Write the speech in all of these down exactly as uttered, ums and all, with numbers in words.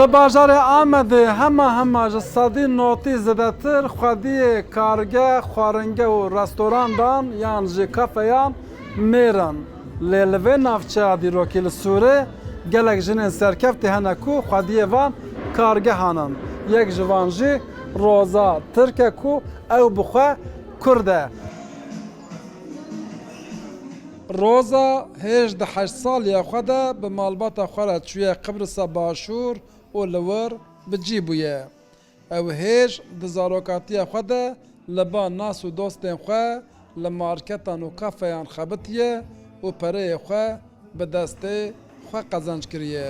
Li bajarê Amedê hema hema ji sedî notî zêdetir xwediyê kargeh, xwaringeh û restorandan yan jî kafeyan mêr in. Lê li vê navçeya dîrokî li Sûrê gelek jinên serkeftî hene ku xwediyê van kargehan in. Yek ji van jî Roza Tirk e ku ew bi xwe Kurd e. Roza hêj di heşt saliya xwe de bi malbata xwe re çûye Qibrisa Başûr û li wir bi cî bûye. Ew hêj di zarokatiya xwe de li ba nas û dostên xwe li marketan û kafeyan xebitiye û pereyê xwe bi destê xwe qezenc kiriye.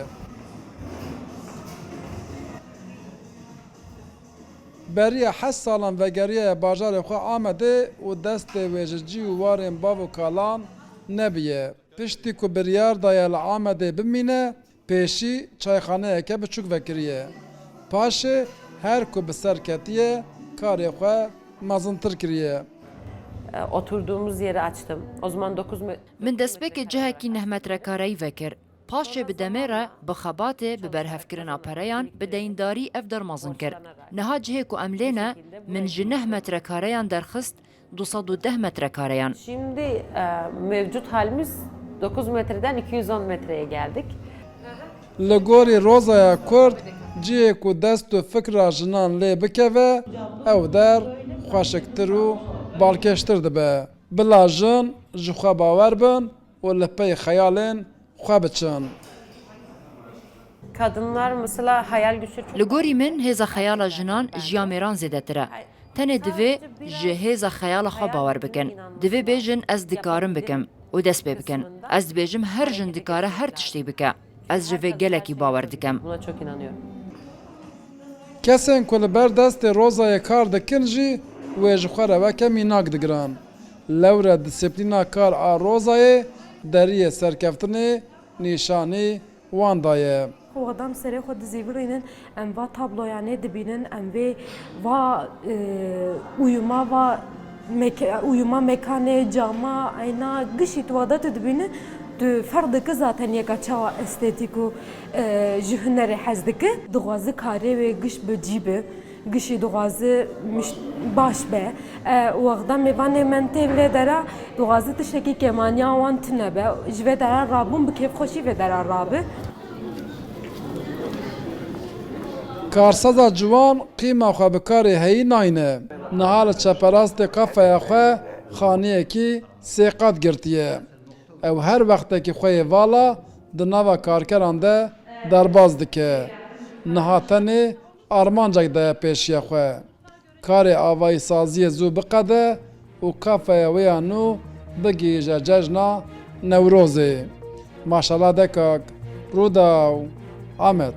Beriya heşt salan vegeriyaye bajarê xwe Amedê û destê wê ji cî û warên bav û kalan nebiye. Piştî ku biryar daye li Amedê bimîne, pêşî çayxaneyeke biçûk vekiriye. Paşê her ku bi ser ketiye, karê xwe mezintir kiriye. E, oturduğumuz yeri açtım. O zaman dokuz me- Min destpêkê cihekî neh metrekareyî vekir. Paşê bi demê re, bi xebatê, bi berhevkirina pereyan, bi deyindarî ev der mezin kir. Niha cihê ku em lê ne, min ji neh metrekareyan derxist du sed û deh metrekareyan. Şimdi e, mevcut halimiz dokuz metreden iki yüz on metreye geldik. Li gorî Rozaya Kurd, cihê ku dest û fikra jinan lê bikeve, ew der xweşiktir û balkêştir dibe. Bila jin ji xwe bawer bin û li pey xeyalên xwe biçin. Kadınlar mesela hayal güçleri çok Li gorî min, hêza xeyala jinan ji ya mêran zêdetir e. Tenê divê ji hêza xeyala xwe bawer bikin. Divê bêjin, ez dikarim bikim û dest pê bikin. Ez dibêjim, her jin dikare her tiştê bike. Ez ji vê gelekî bawer dikim. Buna çok inanıyorum. Kesên ku li ber destê Rozayê kar dikin jî wê ji xwe re weke mînak digiran. Lewre disiplîna kar a Rozayê deriyê serkeftinê nîşanî wan daye. Wexta em serê xwe dizîvirînin, em va tabloyanê dibînin, em vê va e, uyuma va meke, uyuma mekanê, cama, eyna, gişî tu wexta tu dibînin, tu ferq dike zaten yeka çawa estetîk û e, ji hunerê hez dike. Dixwaze karê wê giş bi cî be, gişî dixwaze miş- baş be. E, wexta mêvanê me tên vê dera, dixwaze tiştekî kêmaniya wan tune be. Ji vê dera rabûn bi kêfxweşî vê dera rabe. Karseza ciwan qîma xwe bi karê heyî nayne. Niha li çeperastê kafeya xwe xaniyekî sê qat girtiye. Ew her wextekî xwe yê vala di nava karkeran de derbas dike. Niha tenê armancek daye pêşiya xwe. Karê avayîsaziyê zû biqede û kafeya wê ya nû bigihîje cejna Newrozê. Maşala dekak, Rûdaw, Amed.